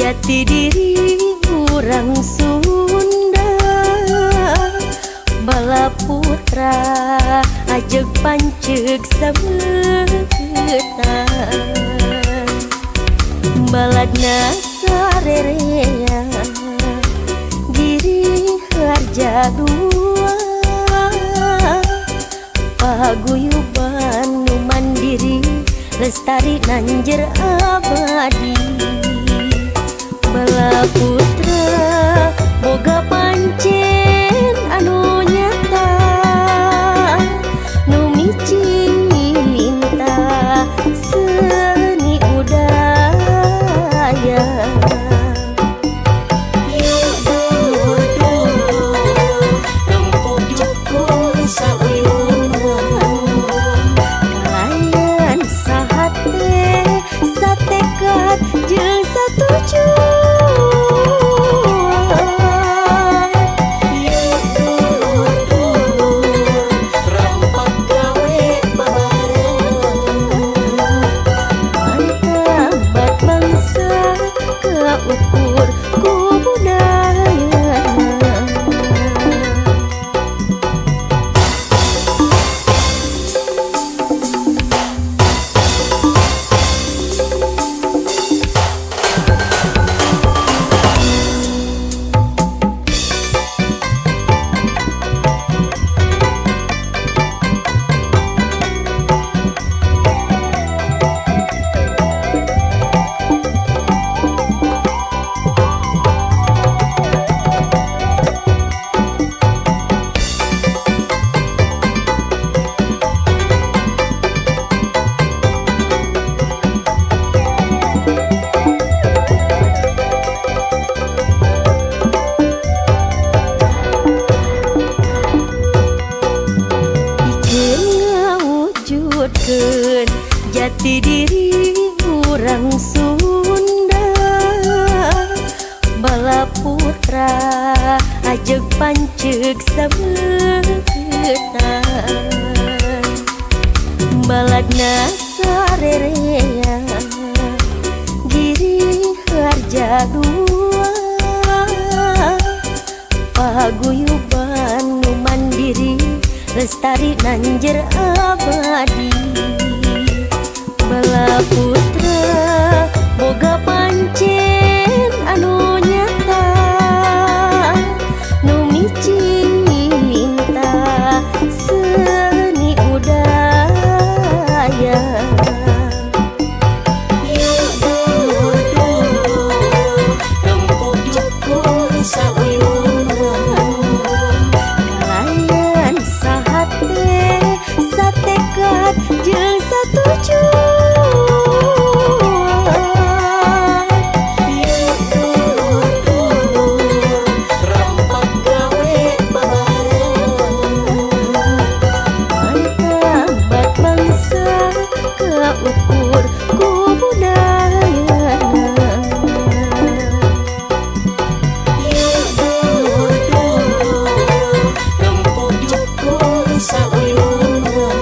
Jati diri urang Sunda, bala putra ajeg panceg sameutan. Baladna sarerea Giri Harja dua, paguyuban nu mandiri lestari nanjer abadi. Bala putra boga pancen anu nyata, nu micinta seni budaya. Yuk dulur-dulur rempug jukung sauyunan, kalayan sahate satekad jeung satujuan. Yuk dulur-dulur rampak gawe babarengan, martabat bangsa kaukur ku budayana. Pikeun ngawujudkeun jati diri urang Sunda, bala putra ajeg panceg sameutan. Baladna sarerea Giri Harja dua, paguyuban nu mandiri lestari nanjer abadi. Bala putra boga pancen anu nyata, nu micinta seni budaya. Yuk dulur-dulur rempug jukung sauyunan, kalayan sahate satekad jeung satujuan. Yuk dulur-dulur rampak gawe babarengan, martabat bangsa kaukur ku budayana. Yuk dulur-dulur rempug jukung sauyunan,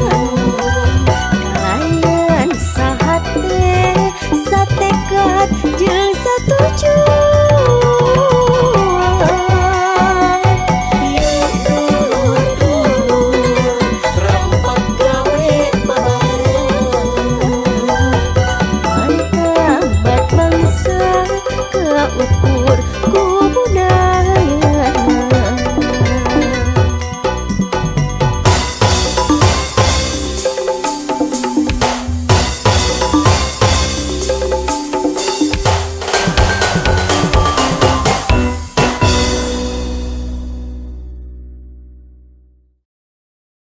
kalayan sahate satekad jeung satujuan. Yuk dulur-dulur rampak gawe babarengan, martabat bangsa kaukur